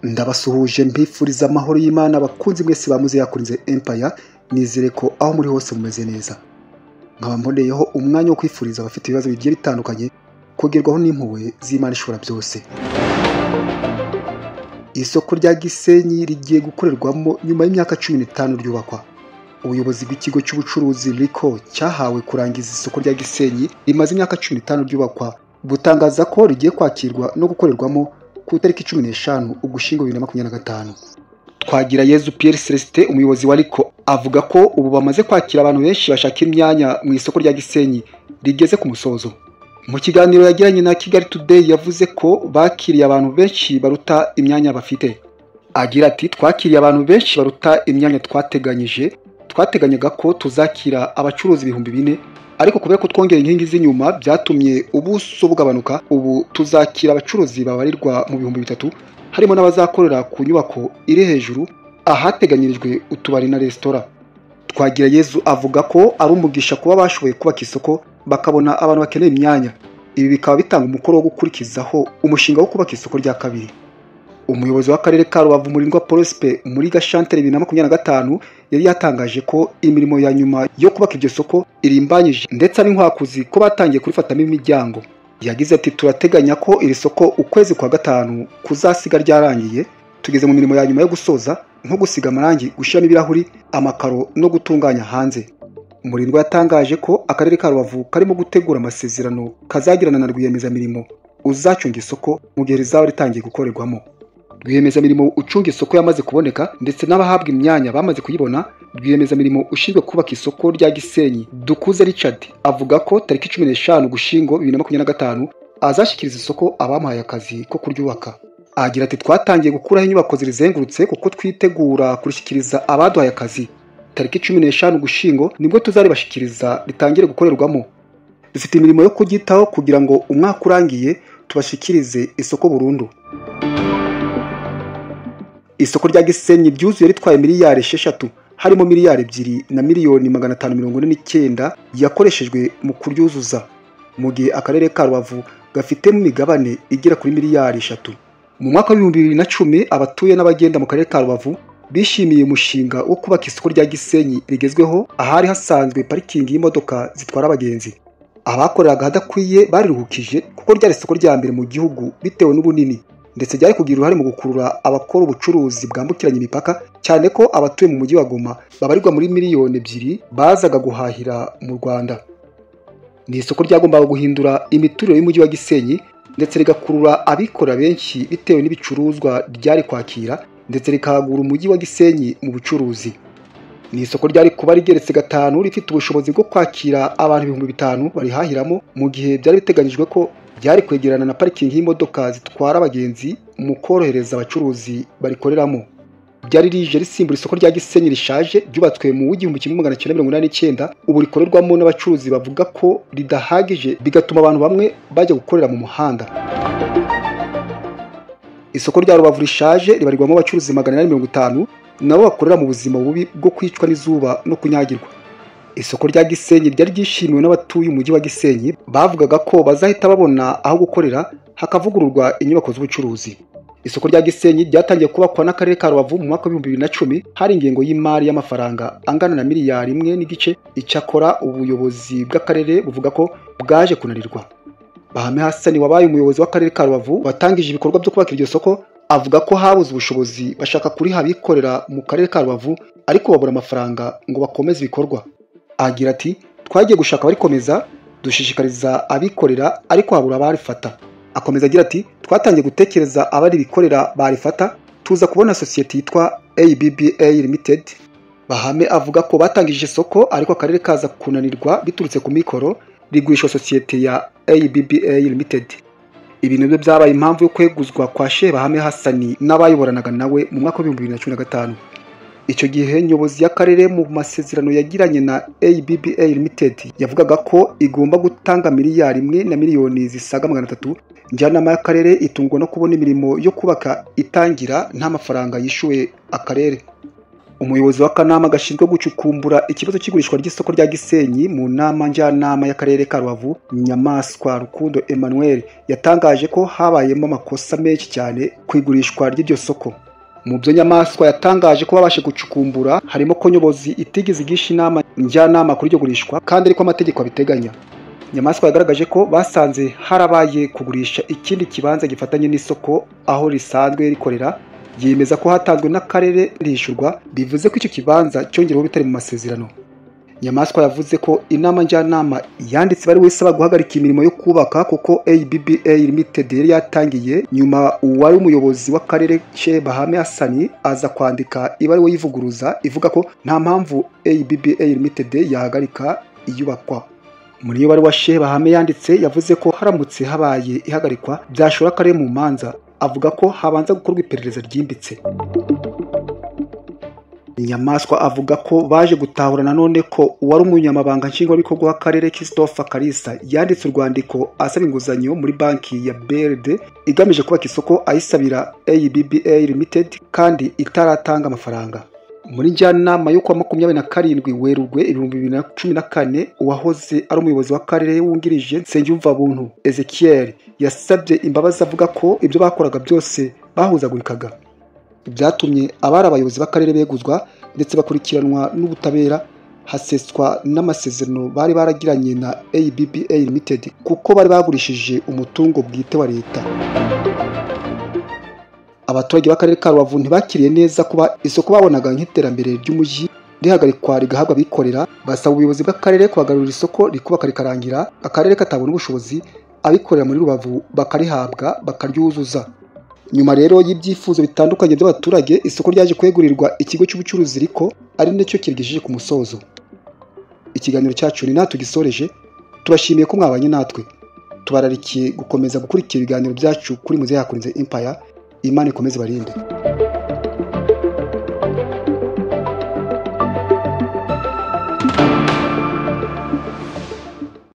Ndabasuhuje mbifuriza amahoro y'Imana abakunzi mwese bamuze yakurinze Empire, nizere ko aho muri hose mumeze neza. Nkaba mboneyeho umwanya wo kwifuriza abafite ibibazo bigiye bitandukanye kugerwaho n'impuhwe z'Imana ishobora byose. Isoko rya Gisenyi rigiye gukorerwamo nyuma y'imyaka 15 ryubakwa. Ubuyobozi bw'ikigo cy'ubucuruzi RICO cyahawe kurangiza isoko rya Gisenyi rimaze imyaka 15 ryubakwa, butangaza ko rigiye kwakirwa no gukorerwamo ku itariki 15 Ugushyingo 2025. Twagirayezu Pierre Celestin, umuyobozi wa RICO, avuga ko ubu bamaze kwakira abantu benshi bashaka imyanya mu isoko rya Gisenyi rigeze ku musozo. Mu kiganiro yagiranye na Kigali Today yavuze ko bakiriye abantu benshi baruta imyanya bafite. Agira ati twakiriye abantu benshi baruta imyanya twateganyije, twateganyaga ko tuzakira abacuruzi 4000, ariko kubera ko twongera inkingi z'inyuma byatumye ubuso bugabanuka. Ubu tuzakira abacuruzi babarirwa mu 3000, harimo n'abazakorera ku nyubako iri hejuru ahateganyirijwe utubari na resitora. Twagirayezu avuga ko ari umugisha kuba bashoboye kubaka isoko bakabona abantu bakeneye imyanya. Ibi bikaba bitanga umukoro wo gukurikizaho umushinga wo kubaka isoko rya kabiri. Umuyobozi w'akarere ka Rubavu Murindwa Prosper muri Gashyantare 2025 yari yatangaje ko imirimo ya nyuma yo kubaka iryo soko irimbanyije, ndetse ab'inkwakuzi ko batangiye kurifatamo imiryango. Yagize ati turateganya ko iri soko ukwezi kwa gatanu kuzasiga ryarangiye, tugeze mu mirimo ya nyuma yo gusoza nko gusiga amarangi, gushyiramo ibirahuri, amakaro no gutunganya hanze. Murindwa yatangaje ko akarere ka Rubavu karimo gutegura amasezerano kazagirana na rwiyemezamirimo uzacunga isoko mu gihe rizaba ritangiye gukorerwamo. Rwiyemezamirimo ucunga isoko yamaze kuboneka, ndetse n'abahabwa imyanya bamaze kuyibona. Rwiyemezamirimo ushinzwe kubaka isoko rya Gisenyi, Dukuze Richard, avuga ko tariki 15 Ugushyingo 2025 azashyikiriza isoko abamuhaye akazi ko kuryubaka. Agira ati twatangiye gukuraho inyubako zirizengurutse kuko twitegura kurishyikiriza abaduhaye akazi. Tariki 15 Ugushyingo nibwo tuzaribashyikiriza ritangire gukorerwamo. Dufite imirimo yo kuryitaho kugira ngo umwaka urangiye tubashyikirize isoko burundu. Isoko rya Gisenyi ryuzuye ritwaye miliyari 6, harimo miliyari 2 na miliyoni 549 yakoreshejwe mu kuryuzuza, mu gihe akarere ka Rubavu gafitemo imigabane igera kuri miliyari 3. Mu mwaka wa 2010 abatuye n'abagenda mu karere ka Rubavu bishimiye umushinga wo kubaka isoko rya Gisenyi rigezweho ahari hasanzwe parikingi y'imodoka zitwara abagenzi. Abakoreraga ahadakwiye bariruhukije kuko ryari isoko rya mbere mu gihugu bitewe n'ubunini, ndetse ryari kugira uruhare mu gukurura abakora ubucuruzi bwambukiranya imipaka, cyane ko abatuye mu mujyi wa Goma babarirwa muri miliyoni 2 bazaga guhahira mu Rwanda. Ni isoko ryagombaga guhindura imiturire y'umujyi wa Gisenyi, ndetse rigakurura abikorera benshi bitewe n'ibicuruzwa ryari kwakira, ndetse rikagura umujyi wa Gisenyi mu bucuruzi. Ni isoko ryari kuba rigeretse 5, rifite ubushobozi bwo kwakira abantu 5000 barihahiramo, mu gihe byari biteganyijwe ko byari kwegerana na parikingi y'imodoka zitwara abagenzi mu korohereza abacuruzi barikoreramo. Byari rije risimbura isoko rya Gisenyi rishaje ryubatswe mu 1989, ubu rikorerwamo n'abacuruzi bavuga ko ridahagije, bigatuma abantu bamwe bajya gukorera mu muhanda. Isoko rya Rubavu rishaje ribarirwamo abacuruzi 850 nabo bakorera mu buzima bubi bwo kwicwa n'izuba no kunyagirwa. Isoko rya Gisenyi ryari ryishimiwe n'abatuye umujyi wa Gisenyi, bavugaga ko bazahita babona aho gukorera hakavugururwa inyubako z'ubucuruzi. Isoko rya Gisenyi ryatangiye kubakwa n'akarere ka Rubavu mu mwaka wa 2010, hari ingengo y'imari y'amafaranga angana na miliyari 1.5. Icyakora ubuyobozi bw'akarere buvuga ko bwaje kunanirwa. Bahame Hasani wabaye umuyobozi w'akarere ka Rubavu watangije ibikorwa byo kubaka iryo soko, avuga ko habuze ubushobozi bashaka kuriha abikorera mu karere ka Rubavu, ariko babura amafaranga ngo bakomeze ibikorwa. Agira ati twagiye gushaka abarikomeza, dushishikariza abikorera, ariko habura abarifata. Akomeza agira ati twatangiye gutekereza abari bikorera barifata, tuza kubona sosiyete yitwa ABBA Limited. Bahame avuga ko batangije isoko ariko akarere kaza kunanirwa biturutse ku mikoro, rigurisha sosiyete ya ABBA Limited. Ibi nibyo byabaye impamvu yo kweguzwa kwa Sheikh Bahame Hasani n'abayoboranaga nawe mu mwaka wa 2015. Icyo gihe nyobozi y'akarere mu masezerano yagiranye na ABBA Limited yavugaga ko igomba gutanga miliyari 1 na miliyoni zisaga 300. Njyanama y'akarere itungwa no kubona imirimo yo kubaka itangira nta mafaranga yishyuwe akarere. Umuyobozi w'akanama gashinzwe gucukumbura ikibazo cy'igurishwa ry'isoko rya Gisenyi mu nama njyanama y'akarere ka Rubavu, Nyamaswa Rukundo Emmanuel, yatangaje ko habayemo amakosa menshi cyane ku igurishwa ry'iryo soko. Mu byo Nyamaswa yatangaje ko babashe gucukumbura harimo ko nyobozi itigeze igisha inama njyanama kuri iryo gurishwa kandi ariko amategeko abiteganya. Nyamaswa yagaragaje ko basanze harabaye kugurisha ikindi kibanza gifatanye n'isoko aho risanzwe rikorera, yemeza ko hatanzwe n'akarere rishyurwa, bivuze ko icyo kibanza cyongereweho bitari mu masezerano. Nyamaswa yavuze ko inama njyanama yanditse bari isaba guhagarika imirimo yo kubaka kuko ABBA Limited yari yatangiye, nyuma uwari umuyobozi w'akarere Sheikh Bahame Hassan aza kwandika ibaruwa yivuguruza ivuga ko nta mpamvu ABBA Limited yahagarika iyubakwa. Muri iyo baruwa Sheikh Bahame yanditse yavuze ko haramutse habaye ihagarikwa byashora akarere mu manza, avuga ko habanza gukorwa iperereza ryimbitse. Nyamaswa avuga ko baje gutahura nanone ko uwari umunyamabanga nshingwabikorwa w'akarere Christopher Kalisa yanditse urwandiko asaba inguzanyo muri banki ya BRD igamije kubaka isoko ayisabira ABBA Limited kandi itaratanga amafaranga. Muri njyanama yo kuwa 27 Werurwe 2014, uwahoze ari umuyobozi w'akarere wungirije Nsengiyumva Buntu Ezekiel yasabye imbabazi avuga ko ibyo bakoraga byose bahuzagurikaga. Byatumye abari abayobozi b'akarere beguzwa ndetse bakurikiranwa n'ubutabera, haseswa n'amasezerano bari baragiranye na ABBA Limited kuko bari bagurishije umutungo bwite wa leta. Abaturage b'akarere ka Rubavu ntibakiriye neza kuba isoko babonaga nk'iterambere ry'umujyi rihagarikwa rigahabwa abikorera, basaba ubuyobozi bw'akarere kubagarurira isoko rikubaka rikarangira, akarere katabona ubushobozi, abikorera muri Rubavu bakarihabwa bakaryuzuza. Nyuma rero y'ibyifuzo bitandukanye by'abaturage, isoko ryaje kwegurirwa ikigo cy'ubucuruzi RICO ari nacyo kirigejeje ku musozo. Ikiganiro cyacu ni natwe gisoreje, tubashimiye ko mwabanye natwe, tubararikiye gukomeza gukurikira ibiganiro byacu kuri Muzehe Hakurinze Empire. Imana ikomeze barinde.